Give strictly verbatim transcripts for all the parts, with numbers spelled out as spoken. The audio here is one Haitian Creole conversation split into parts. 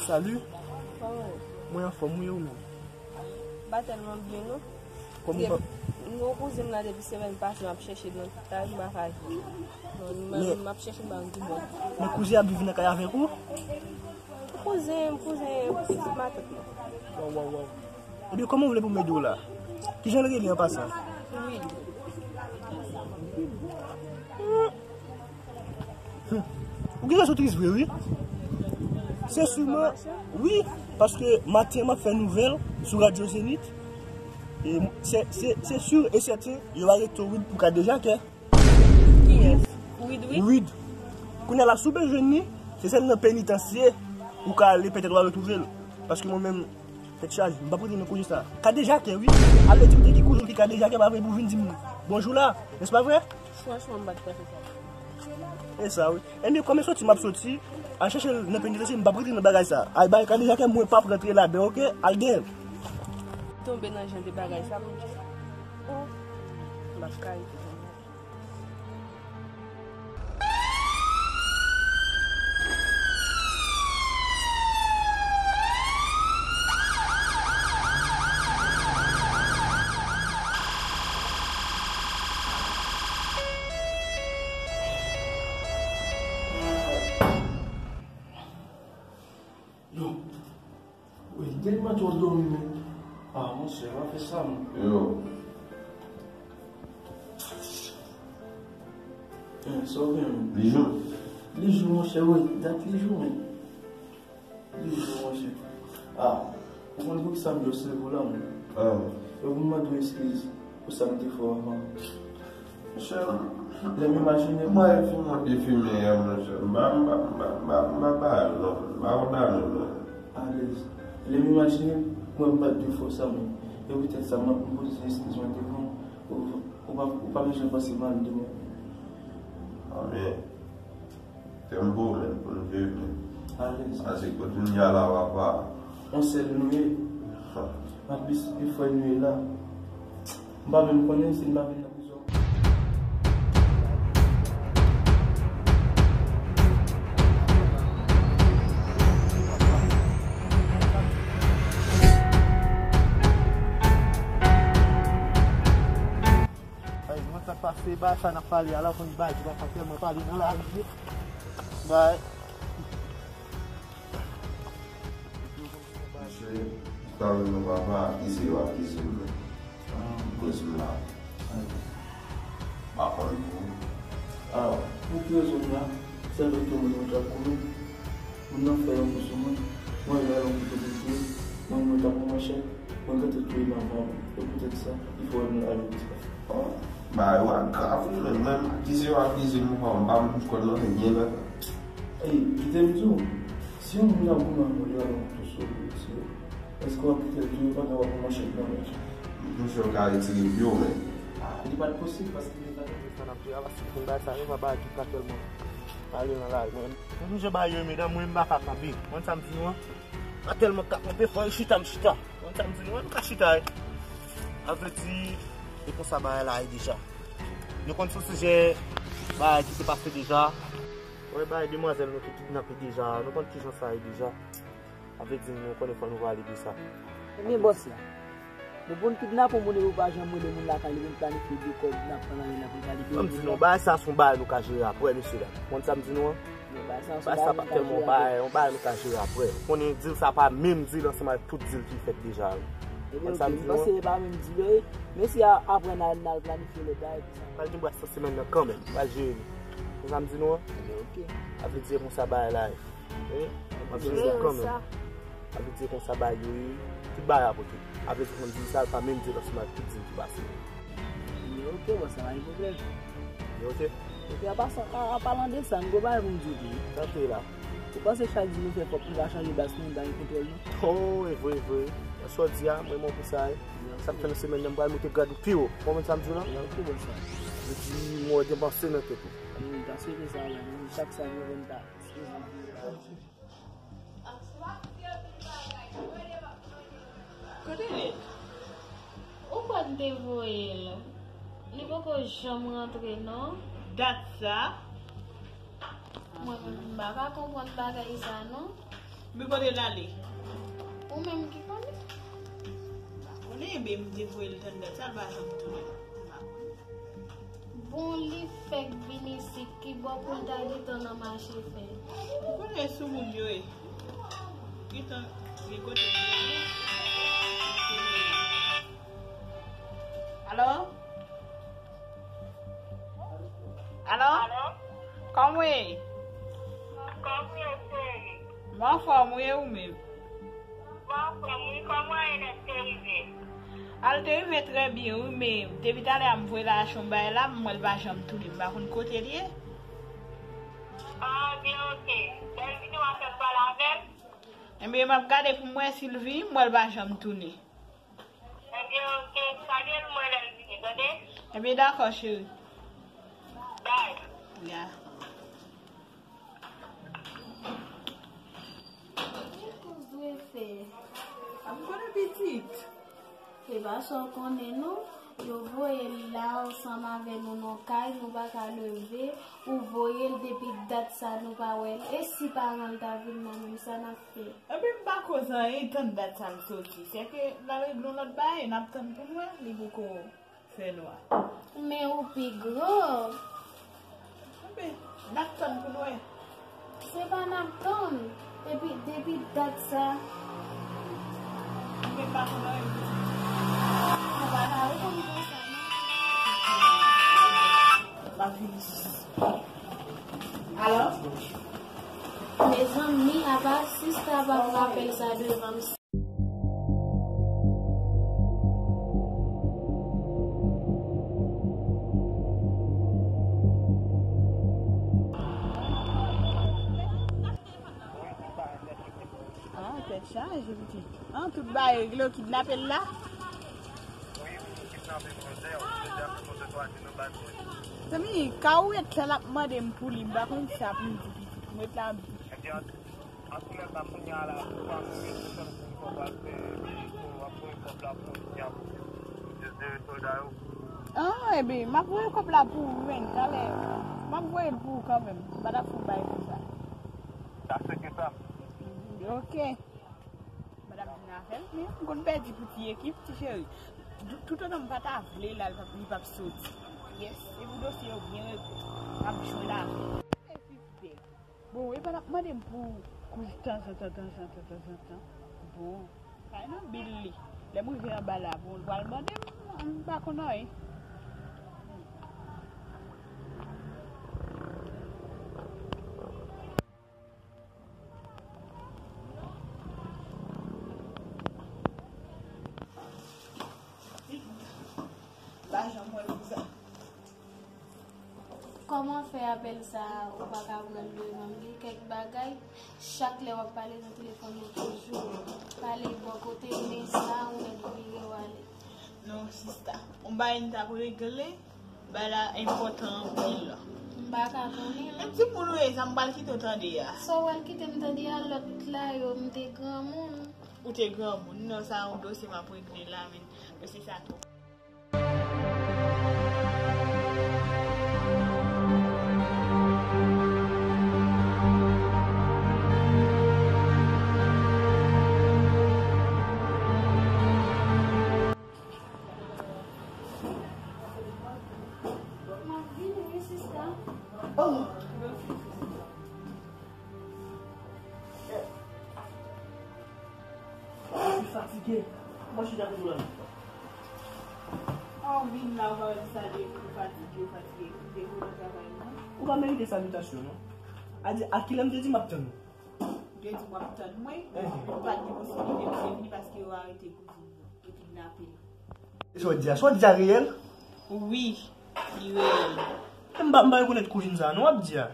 Salut. Kòman w ye? Mwen anfòm, wi, ou menm? M pa tèlman byen, non. Kòman w pa? Gen yon kouzen m la depi semèn pase, m ap chèche l nan tout lari, m pa ka jwenn li. Non, m, men, m ap chèche l, m pa konn ki bò. Men kouzen ap viv nan kay avèk ou? Kouzen, kouzen, pitit matant mwen. Waw, waw, waw. Ebyen, kòman w vle pou m ede w la? Kijan l rele an pasan? Wid. Hmm. Hmm. Ou genlè sou tris vre, wi. Se siman, wi, paske maten m ap fè nouvèl sou Radyo Zenith. E se, se, se sur et certain, yo arete Wid pou kadejakè. Kiyès? Wid, wi. Wid. Kounye a la, si w bezwen li, se sèl nan penitansye ou ka ale, petèt w a retwouve l. Paske mwen menm, tèt chaje, m p ap rete nan koze sa. Kadejakè, wi. Al di w te ki kouzin ki kadejakè, pa vle pou vin di m bonjou la. Nèspa vre? Franchman, m pa t panse sa. E sa, wi. Ebyen, kòm e soti, m ap soti. Al chèche l nan penitansye, m p ap rete nan bagay sa. Ay, bagay kadejakè, mwen p ap rantre ladan, oke? Al gen. Tonbe nan jan de bagay sa, m di, oh, m ap ka rete. Yo. Wi, tèlman twò dòmi, men. Ah, monchè, pa fè sa, non. Yo. Eh, sa w gen, men? Li jou? Li jou, monchè, wi. Dat li jou, men. Li jou, monchè. Ah, ou konn pou ki sa m jwe sèvo la, men? Ah. Yo, pou m mande w eskiz pou sa m te fè w avan. Monchè, lè m imajine. Mwen, fim mwen te fimen yè, monchè. M pa, m pa, m pa, m pa, m pa, pa, non. M pa konn non. Alèz. Lè m imajine, mwen m pa t dwe fè w sa, men. E poutèt sa, m ap poze eskiz mwen devan w. Ou, ou pa, ou pa bezwen panse mal de mwen. Amèn. Fè m bon, men, pou n viv, men. Alèz. Paske kote n ye a la, papa. On sèl nou ye. Anplis, e frè nou ye la. M pa menm konnen si n pa vin nan prizon. Ay, mwen sa k pase, bagay sa n ap pale a la, konn bagay ki pa fè tèlman pale nan lari. Bay. Misye, pa wè non papa, akize yo akize m nan. Koz m la. Pa konn pou. Ah, pou ki rezon m la? Sèl oto moun yo t ap kouri. Moun nan fè yon kou sou mwen. Mwen la yon kou sou mwen. Mwen mwen t ap pran manchèt. Mwen gentan touye manman m. E poutèt sa, li fè w al nan lavi. Oh, bagay yo a grav wi, men mwen akize yo akize m, m pa konn anyen nan. Ey, kite m di w, si yon moun ap goumen ak ou, li al yon kouto sou ou, si, èske w ap kite l touye w pandan w ap pran manchèt nan men l? Monchè, w ka retire pye w, men. Ah, li pa t posib paske li pa t. Sa n ap di a, paske konn bagay sa yo pa bagay ki ka tèlman pale nan lari. Mwen, mwen sonje bagay yo, medam, mwen m pa ka kanpe. Konn sa m di nou an? Pa tèlman ka kanpe, fò yo chita, m chita. Konn sa m di nou an, m ka chita, wi. A vle di, e konsa bagay la ye deja. Nou konn sou sijè bagay ki te pase deja. Wè bagay demwazèl nou te kidnape deja, nou konn kijan sa ye deja. A vle di, nou konnen fò nou pale de sa. Ebyen, bòs la. Nou pou n kidnape yon moun epi w pa janm rele moun lakay li pou n planifye de kòb n ap pran nan men l la pou n pale de moun. Ban m di nou, bagay sa se yon bagay nou ka jere aprè, mesye dam. Konn sa m di nou an? Bagay sa pa tèlman yon bagay, yon bagay nou ka jere aprè. Ou konnen dil sa pa menm dil ansanm avèk tout dil ki fèt deja yo. Konn sa m di nou an? Ebyen, oke, m panse e pa menm dil yo ye. Men si a, aprè n al, n al planifye lòt bagay pou sa. Pral gen bwat sa semèn nan kanmenm, pral jere li. Konn sa m di nou an? Ebyen, oke. A vle di e konsa bagay la ye. Wi, m ap jere l kanmenm. A vle di konsa bagay yo ye, tout bagay ap oke. A vle di konn dil sa, l pa menm dil ansanm ak tout dil ki pase. Ebyen, oke, bòs, sa pa gen pwoblèm. Ebyen, oke. Epi, an pasan, an, an palan de sa, m gon bagay pou m di w tou. Sa k te la? Ou panse chak jou nou fè fòk nou ka chanje bas nou, nou pa gen kontwòl nou? Oh, e vre, e vre. Sa w di a, mwen, mwen pou sa, wi. Sa k fè nan semèn nan, m pral moute grad ou pi wo. Konprann sa m di w la? Ebyen, oke, bòs, sa. Vle di, mwen gen panse nan tèt ou. Wi, m ta swete sa, wi. Chak sa nou wè, n ta. Kote l ye? Ou kwè m te voye l? Li poko janm rantre non. Dat sa? Mwen menm m pa ka konprann bagay sa non. Men kote l ale? Ou menm ki konnen. M pa konnen, ebyen m te voye l tann dat sa, l pa janm tounen. M pa konnen. Bon, li fèk vin isit, ki bò pou l ta gentan nan mache fè? Ou konnen sou moun yo ye. Gentan gen kote l ye. Alo? Alo? Alo? Kòman w ye? Kòman w ye, cheri? M anfòm, wi, e ou menm? M anfòm, wi. Kòman w ye, lè l te rive? A, l te rive trè byen, wi, men depi talè a m voye l al achte yon bagay la, m wè l pa janm tounen, m pa konn kote l ye. Ah, byen, oke. Lè l vini, w a fè m pale avè l? Ebyen, m ap gade pou m wè si l vini, m wè l pa janm tounen. Ebyen, oke, salye l mwen lè l vini, tande? Ebyen, dakò, cheri. Bye. Ya. Ki kouz dwe fè? A, m konnen pitit. E pa sa w konnen non, yo voye l la ansanm avè nou nan kay, nou pa ka leve, ou voye l depi dat sa nou pa wè l. E si paran l ta vin la menm, sa n ap fè? Ebyen, m pa koz anyen, tann dat sa l soti. Sèke n al regle yon lòt bagay, n ap tann pou n wè, li poko fè nwa. Men ou pi gran. Ebyen, n ap tann pou n wè. Se pa n ap tann. Epi, depi dat sa. Mwen pa konn anyen pou di. Ou pa ka reponn konsa, non. M ap vini. Alo? Mezanmi, apa sista pa pran apèl sa devan m. Ah, tèt chaje, pitit. Ah, tout bagay regle, yo kidnape l la? Zanmi, ka ou ret la, l ap mande m pou li, m pa konn sa pou m di pitit. M ret la, m di. Antoulèka, kounye a la, ou pa konnen ki sèl moun fò w al fè, epi w ap voye kòb la pou moun ki ap jere sòlda yo. Ah, ebyen, m ap voye kòb la pou ou, menn, talè. M ap voye l pou ou kanmenm. M pa t ap fè yon bagay konsa. Sa se ke sa. Ok. M pa t ap vin avè l, men m konn pèdi pou ti ekip, ti cheri. Toutotan m pa ta vle l al, li p ap soti. Yes, epi dosye yo byen regle. M ap jwenn avè l. Bon, e pa n ap mande m pou kouch tanzantan, tanzantan, tanzantan. Bon, pa nan bil li. Lè m rive anba la, bon, l pral mande m, m pa konn anyen. M pa janm wè kouzen. Kòman fè apèl sa a, ou pa ka pran l devan m? Gen kèk bagay, chak lè w ap pale nan telefòn nan toujou pale bò kote, men sa a, ou mèt vire w ale. Non, sista. Yon bagay m t ap regle, bagay la enpòtan anpil. M pa ka konnen, non. Menm timoun ou ye, sa m pral kite w tande a. Sa w pral kite m tande a, lòt la yo, m te granmoun. Ou te granmoun? Non, sa yon dosye m ap regle la, men dosye sa twò. M ap vini wi, sista. Oh! Mwen fatige. Mwen chita toujou la. Ah, w vin la, ou pa wè sa de ou fatige, ou fatige. Ou te gwo nan travay, non? Ou pa merite salitasion, non. A di, a kilè m te di m ap tann ou? Ou te di w ap tann mwen, epi ou pa t gen posiblite pou te vini paske yo arete kouzin mwen, yo kidnape l. E sa w di a? Sa w di a reyèl? Wi, li reyèl. M pa, m pa rekonèt kouzin sa a, non, w ap di a.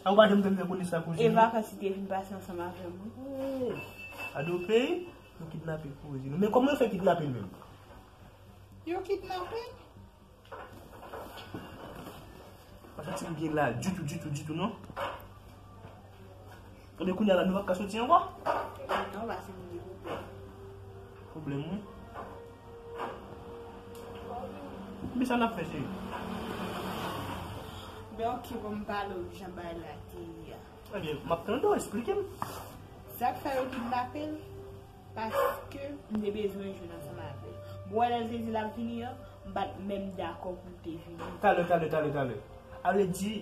A, ou pa janm fè m fè konesans ak kouzin ou? E vakans li te vin pase ansanm avè m, wi. Oh, Adope, yo kidnape kouzin ou. Men kòman yo fè kidnape l menm? Yo kidnape l? M pa santi m byen la ditou, ditou, ditou, non. Ebyen, kounye a la, nou p ap ka soti ankò? Non, paske m gen pwoblèm. Pwoblèm, wi. Men sa n ap fè, cheri? Ben, ok, bon, m pale w jan bagay la te ye a. Ebyen, m ap tande w, eksplike m. Sa k fè yo kidnape l, paske m te bezwen jwenn ansanm avè l. Bon, lè l te di l ap vini an, m pa t menm dakò pou l te vini. Talè, talè, talè, talè. A vle di,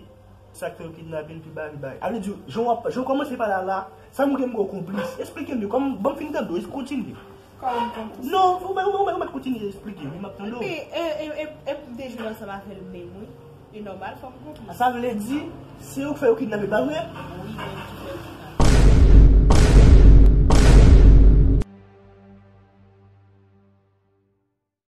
sa k fè yo kidnape l, pi ba, pi ba. A vle di, jan w ap, jan w kòmanse pale a la, sa montre m gen yon konplis. Esplike m yo, kòman, ban m fin tande w, kontinye. Kòman m konplis? Non, ou mèt, ou mèt, ou mèt kontinye esplike, wi, m ap tande w. Epi, e, e, e, e m te jwenn ansanm avè l menm, wi. E nòmal, fò m konplis. Sa vle di, se yo k fè yo kidnape, pa vre? Wi, menm ki